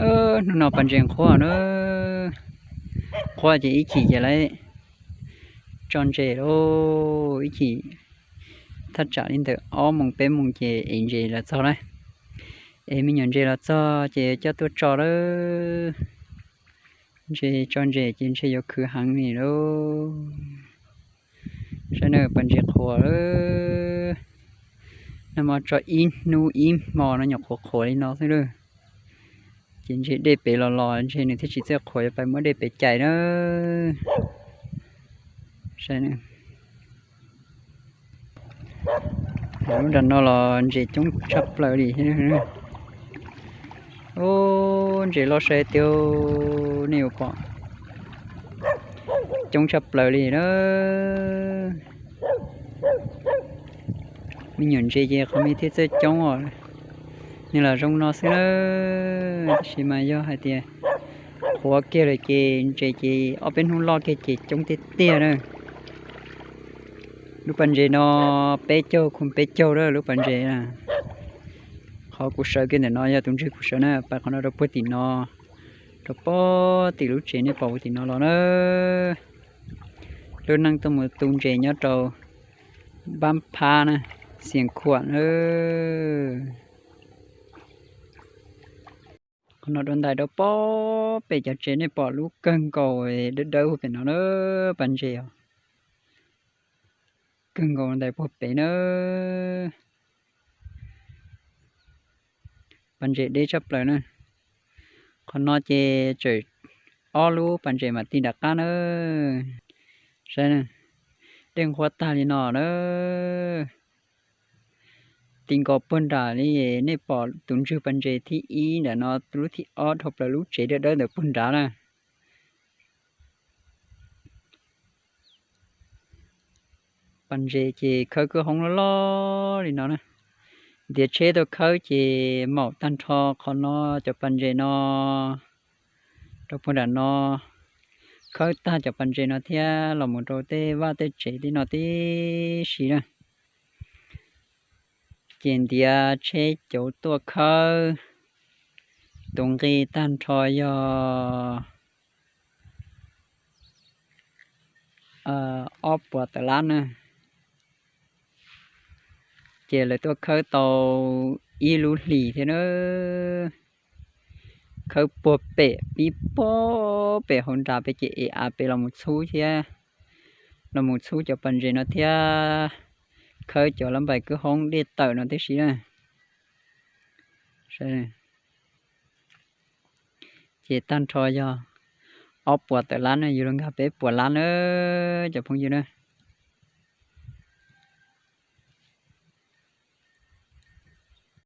Hnub no pas ntses qhuav na, qhuav ces ib chim ces lawv tso ntses lauj, ib chim thaj tsam li ntawm ob moos peb moos ces ev ntses los txog na, ev me nyuam ntses los txog ces coj tuaj tso lawm. Ntses tso ntses ces ntshe yuav khwv heev li lauj. Saib na, pas ntses qhuav lawm. Nag hmo tso ib hnub ib hmo no nyuam qhuav qhuav li no xwb lawm. Ces ntshe dej pem los los ntshe nws thiaj tsis txawj qhuav, yuav pais muab dej pem cais na. Saib, lub nram no los ntses coob tshaj plaws li thiab. Ub, ntses loj saib tiag, nej yuav pom, coob tshaj plaws li na. Me nyuam ntses ces qhov me thiaj txawj coob os. Nws los zoo no xwb na, tab sis mas yog hais tias qhuav kiag lawm ces ntses ces ob peb hnub loj kiag ces coob tiag tiag na. Lub pas ntses no peb caug khum peb caug lawm lub pas ntses na. Qhov kuv sawv kiag ntawm no yog tus ntswg kuv sawv na, pais qhov no rau puag tim no, rau puag tim lub tsev nej pom puag tim no los na. Lub neej tuaj mus tu ntses nyob rau Npab Phab na, Xias Khuam na. Qhov no rau ntais rau puag pem cov tsev nej pom lub kawg nkaus dawb dawb puag pem no na, pas ntses os. Kawg nkaus ntais puag pem na. Pas ntses deb tshaj plaws na. Qhov no ces tseem ob lub pas ntses mam ti nram qab na. Saib, dej nqhuab tag li no na. Ti nkaus puag nram li, nej pom tus ntswg pas ntses thib ib nram no, lub thib ob dhau plaws lub tsev dawb dawb ntawd puag nrad na. Pas ntses ces khawb kwj hoob loj loj li no na. Ntiav tsheb tuaj khawb ces maum tag nrho qhov no, cov pas ntses no rau puag nram no, khawb tag cov pas ntses no thiab los mus rau tej vaj tej tsev tej no tib si na. Ces ntiav tsheb cauv tuaj khawb, tus nqi tag nrho yog ob puas tawm lab na. Ces lawv tuaj khawb tau ib lub hlis thiab na. Khawb puag pem pib puag pem hauv nrad pem ces ev av pem los mus txhub thiab, los mus txhub cov pas ntses no thiab, khawb cov lab npais kwj hoob dej tawm no tib si na. Ces tag nrho yog ob puas tawm lab na, yus los nkag peb puas lab na cov phooj ywg na.